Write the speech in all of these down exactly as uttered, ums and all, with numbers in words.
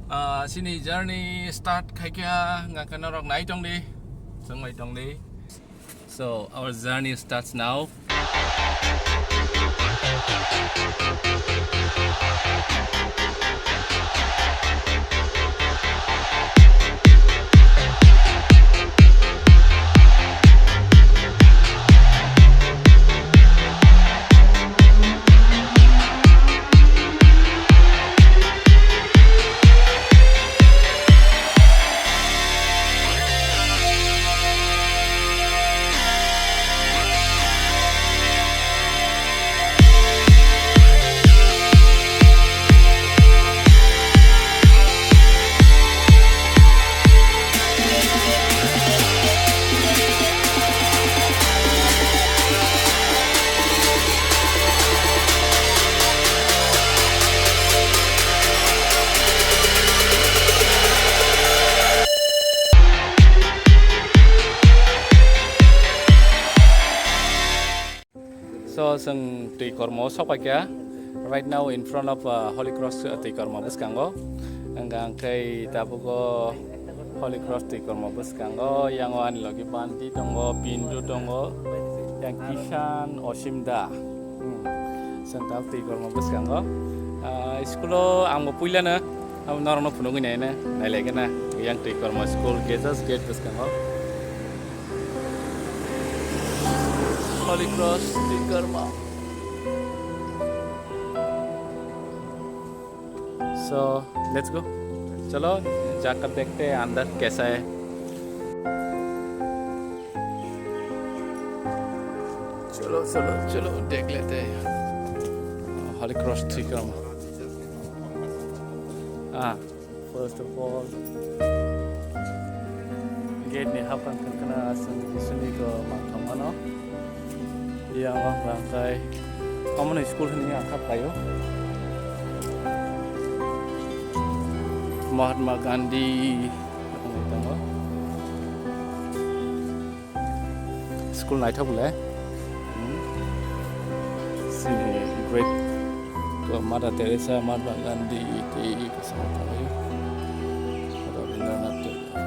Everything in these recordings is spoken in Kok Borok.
Ah, chini journey start khaikha, hwnkha khe norok nai tongdi, chwngbai tongdi. So, our journey starts now. So, chwng twi kormo o sok paikha. Right now in front of, uh, Holy Cross, uh, twi kormo bwskango. Hwnkha hwnkhe tabuk o Holy Cross twi kormo bwskango. Yang o ani logi Banti tongo, Pindu tongo, yang Kishan, Osim da. Hmm. Chwng tabuk twi kormo bwskango. Ah, school o ang bo puilano. Abo norokno phunugwi naina, nailaikhe na, yang twi kormo school, Jesus gate bwskango. Holy Cross twi kormo. So, let's go. Chalo, जाकर देखते हैं अंदर कैसा है। चलो, चलो, चलो, देख लेते हैं। Holy Cross twi kormo. Ah, first of all, gate ni haphang khwna aswk Jisuni ko mangthang mano. Yang o hwnkha khe omono school hwnwi ang kha khlaio. Mahatma Gandhi tongo. School naithok le. Hmm. Sini great ko Mother Teresa, Mahatma Gandhi, tei kosom thangwi Rabindranath Tagore.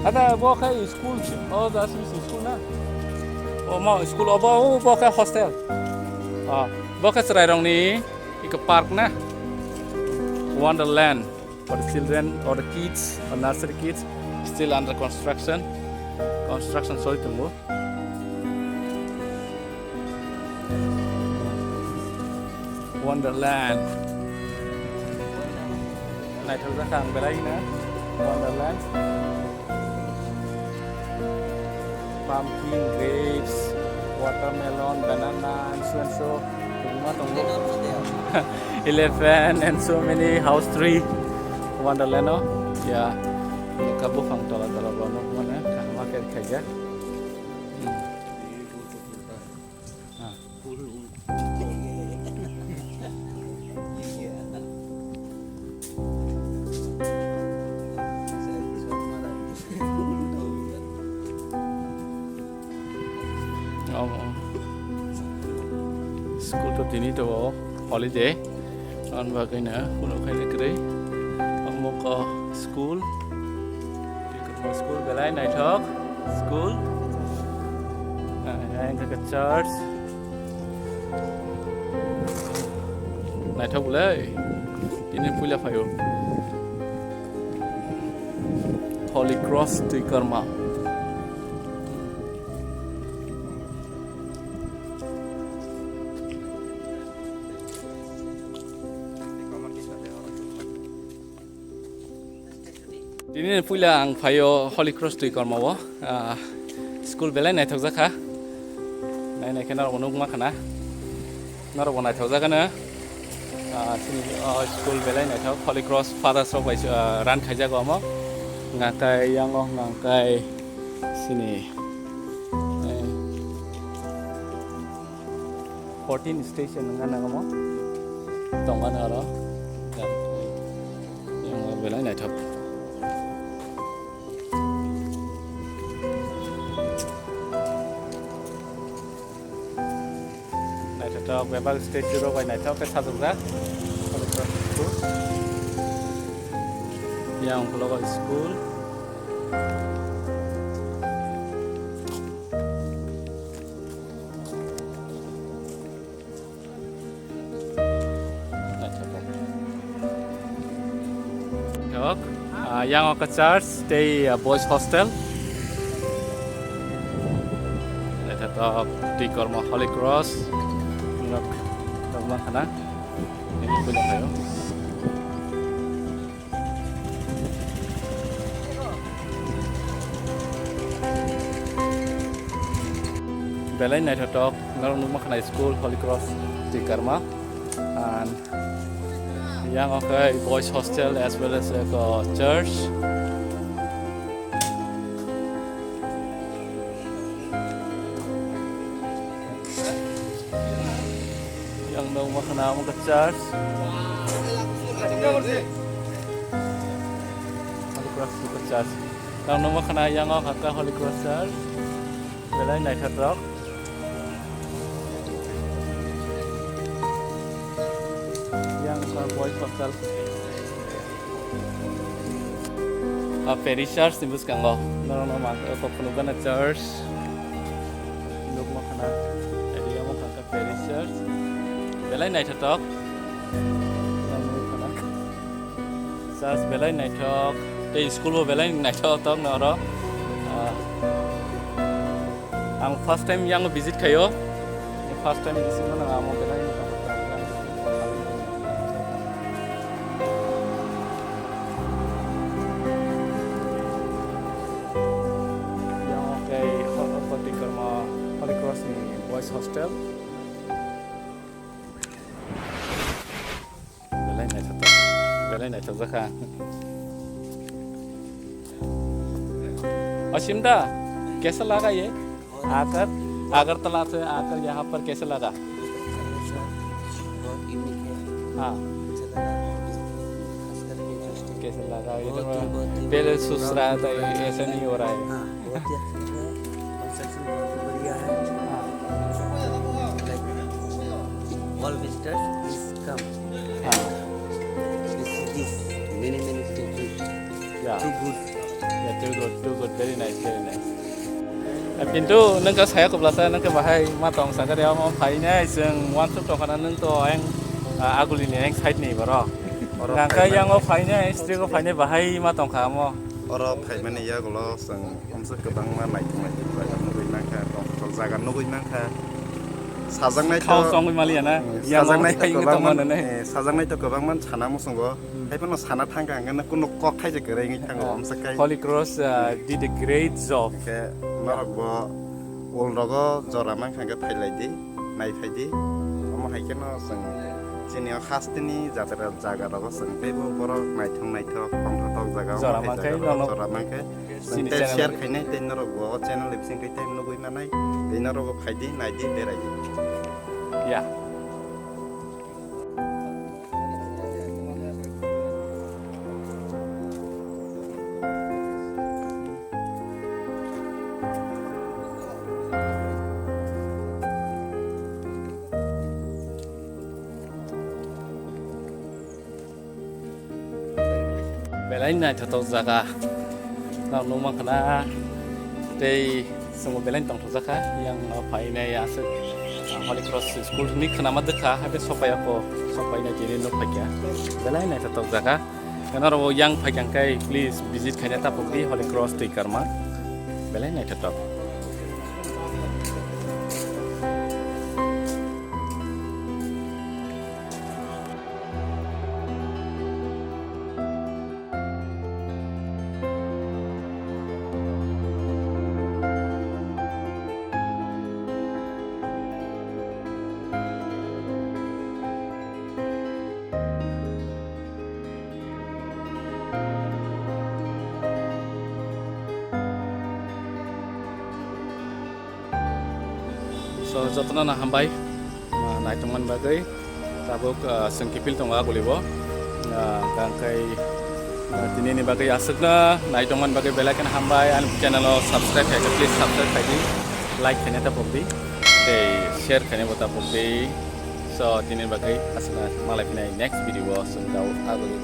Ada bo khe school, o Jasmine school na? O mo school, o bo, o bo khe hostel. Ah, bo khe chwrairokni iko park na? Wonderland. For the children or the kids or nursery kids, still under construction. Construction soi tongo. Wonderland. Naithok jak ang belai no. Wonderland. Pumpkin, grapes, watermelon, banana, and so and so. Kwbangma tongo. Elephant and so many house tree. Wonderland o. Ya. Nokha buphang tola tola bo nukmano kaham khe khaijak. Hmm. Ah. Omo. School to tini to holiday. Ang bagwi na kuno khaina kwrwi. Omo ko school. School belai naithok. School. Ah, yang ke church. Naithok belai. Ini puila phaio. Holy Cross twi korma. Tini puila ang phaio Holy Cross twi korma o. Ah, school belai naithok jakha. Nai nai khe norok bo nukma khana. Norok bo naithok jakha no. Ah, chini, oh, school belai naithok, Holy Cross Fathers rok bai, ah, run khaijago omo. Hwnkha khe yang o hwnkha khe chini, eh, Fourteen station wngkha nang omo. Tongmani oro. Yang belai naithok. Naithotok bebak statue rok bai naithok khe sajokjak. Yang ukhulok o school. Naithotok. Naithotok. Ah, yang o khe church tei, ah, boys hostel. Naithotok twi kormo Holy Cross. Nok, nok ma khana. Ini punya kayo. Belai naithotok, norok nukma khna school Holy Cross Tikarma. And yang o khe boys hostel as well as a church. Yang nukma khna omo khe church. Holy Cross church. Yang nukma khna yang o kha Holy Cross church. Belai naithotok. Yang kha boys hostel. Ah, parish church ni bwskango norokno mankha, o kok phunukgana church. Nukma khna, area o mankha parish church. Belai naithotok. Norokno nukha na. Church belai naithok, tei school bo belai naithotok norok. Ah, ang first time yang visit khaio. First time visit mano amo belai. Yang oke, Holy Cross ni boys hostel. Belai naithotok. Belai naithok jakha. Osimda, kaisa laga ye? Agar, Agartala se agar yaha par kaisa laga? बहुत यूनिक है। हाँ। अच्छा लगा। खास करके जो स्टेट कैसा लगा? बहुत ही, बहुत ही, पहले बहुत ही सुसरा था, ऐसा नहीं हो रहा है। हाँ, बहुत ही अच्छा लगा। कंस्ट्रक्शन बहुत ही बढ़िया है। हाँ। Like, all visitors, please come. हाँ। This, this, many, many statues. Yeah. Too good. Yeah, too good, too good. Very nice, very nice. Eh, Pintu, nung ka saya kubla sa, nung ka bahai ma tong sa kari ama phai nai, seng wan suk tong kana nung to ang, ah, aguli ni ang side ni baro. Oro nang ka phai yang mani o phai nai, istri ko phai nai bahai ma tong ka amo. Oro phai mani ya gulo seng Omsa kwbangma naithok naithok jaga nugwi mankha, tongthok jaga nugwi mankha. Sajaknai to, khao chongwi maliya na? Hmm, yang sajaknai to kwbangma, eh, sajaknai to kwbangma sana muchungo. Hmm. Haiphano sana thangkha hwnkhe no kunu kok khaija kwrwi wngwi thango, ah, omsa kai. Holy Cross, ah, did a great job. Hwnkhe norok bo wall rogo jora mankha hwnkhe phailai di. Nai phai di. Omo hai kheno chwng chini o hasteni jatra jaga rogo chwng teibo borok naithok naithok tongthok jaga, omo jora hai mankhe jaga rogo nono jora mankhe. Chwng chini tei channel share khainai tei norok bo o channel ni bising tei time nugwi manai. Tei norok bo phai di, nai di, berai di. Ya. Belai naithotok jaga. Nang nukmankha na tei chwngbo belai tongthokjakha. Yang phainai aswk, ah, Holy Cross School hinwi khwnama dwkha, haikhe sopaiya kho, sopainai tini nuk phaikha. Belai naithotok jaga. Norokbo yang phaikha hwnkhe please visit khaina tapukdi Holy Cross Twikarma. Belai naithotok. So, jotono no hambai. Ah, naitongmani bagwi tabuk, ah, chwng kiphil tongo aguli bo. Ah, hwnkhe, ah, tinini bagwi aswkno naitongmani bagwi belai kheno hambai, ani channel o subscribe khaikhe please subscribe khaidi, like khaina ta pokdi, tei share khaina bo ta pokdi. So, tinini bagwi aswkno malai phinai next video o chwng tabuk aguli.